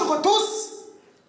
Bonjour à tous!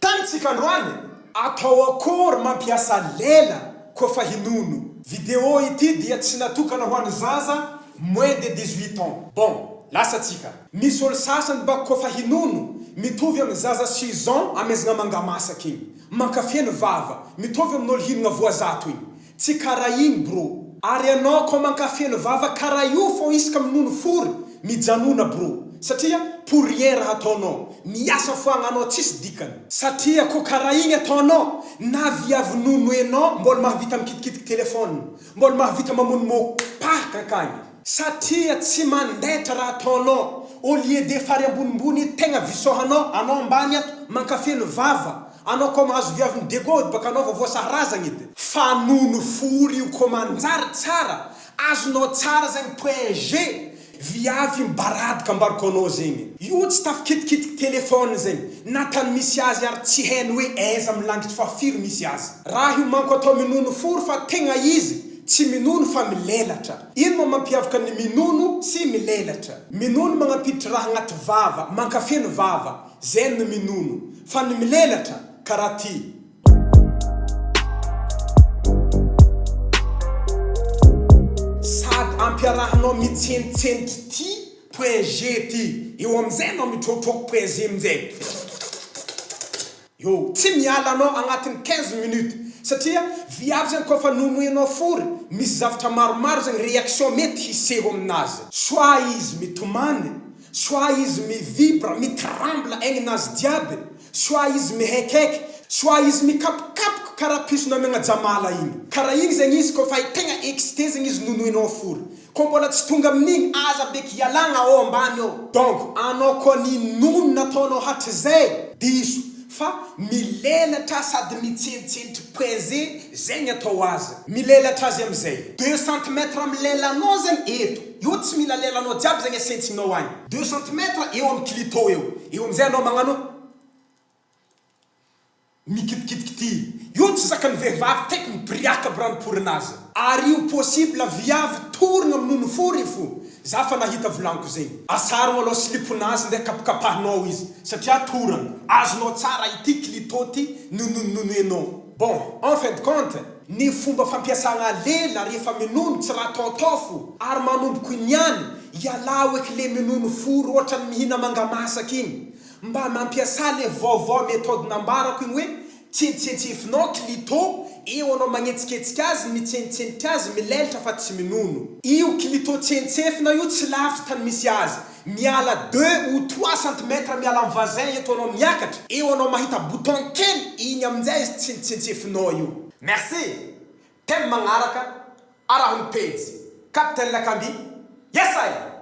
Tany tsika androany! Atao akory mampiasa lela koa fa hinono. Vidéo ity dia tsy natokana ho an'ny zaza moins de 18 ans. Bon, lasa tsika. Misy olo sasany bako koa fa hinono, mitovy amin'ny zaza six ans amezagna mangamasaka igny. Mankafia ny vava, mitovy amin'olo hinagna voazato igny. Tsy kara igny bro. Ary anao ko mankafeno vava kara io fô isaka minono fory, mijanona bro. Satria pour rien raha ataonao. Miasa foagna anao tsisy dikany. Satria ko kara igny ataonao, na viavy nono enao mbola mahavita mikitikitiky telephone, mbola mahavita mamono mopaka akagny. Satria tsy mandaitra raha ataonao, au lieu de fary ambonimbony tegna visaohanao, anao ambany ato mankafeno vava, Anao ko mahazo viavy ny Diego edy baka anao vao voasaharazagna edy. Fa nono fory io ko manjary tsara, azonao tsara zegny point G, viavy mibaradika ambarako anao zegny. Io tsy tafikitikitiky telephone zegny, na tany misy azy ary tsy hainy hoe aiza am langitry fa firy misy azy. Raha io manko atao minono fory fa tegna izy tsy minono fa milelatra. Ino ma mampiavaka ny minono sy milelatra? Minono magnampiditry raha agnaty vava, mankafeno vava, Zay no minono fa ny milelatra karaha ty. Sady ampiarahanao mitsenitsenitry ty point G ty eo amizay anao mitrotroky point G amizay eo tsy miala anao agnatin'ny 15 minutes satria viavy zany koa fa nonoenao fory misy zavatra maromaro zany réaction mety hiseho aminazy soit izy mitomany Soit izy mi vibre, mi tremble aigninazy jiaby, soit izy mihaikaiky, soit izy mikapokapoka karaha piso namiagna jamala igny. Karaha igny zegny izy kôfa tegna excité zegny izy nonoinao fory. Kô mbola tsy tonga amin'igny, aza beky ialagna ao ambany ao. Donc anao kô ninono nataonao hatrizay, diso fa milelatra sady mitsentsentry poinze zegny atao azy. Milelatra azy amizay. Deux centimètres amin'ny lelanao zegny eto. Io tsy mila lelanao jiaby zegny asentsinao agny. Deux centimètres eo amin'ny clito eo. Eo amizay anao magnano mikitikitiky ty. Io tsy zakan'ny vehivavy kaiky mibiriaka aby raha niporinazy. Ary io possible viavy torogna minono fory fo. Za fa nahita volaniko zegny. Asarogno aloha sliponazy ndeha kapokapahinao izy satria torana. Azonao tsara ity clito ty nonononoenao. Bon, en fin de compte, ny fomba fampiasagna lela rehefa minono tsy raha ataotao fo, ary manomboko niany, ialahy oeky le minono fory ohatrany mihina manga masaka igny, mba mampiasà le vaovao méthode nambarako igny hoe tsentsentsifinao clito, eo anao magnetsiketsika azy, mitsentsenitra azy, milelatra fa tsy minono. Io clito tsentsefina io tsy lavitry tany misy azy, Miala deux ou trois centimètres miala am vagin eto anao miakatra, eo anao mahita bouton kely iny aminjay izy tsintsintsefinao io. Merci! Thème magnaraka, araho ny pejy. Captain Lakamby, Yes I!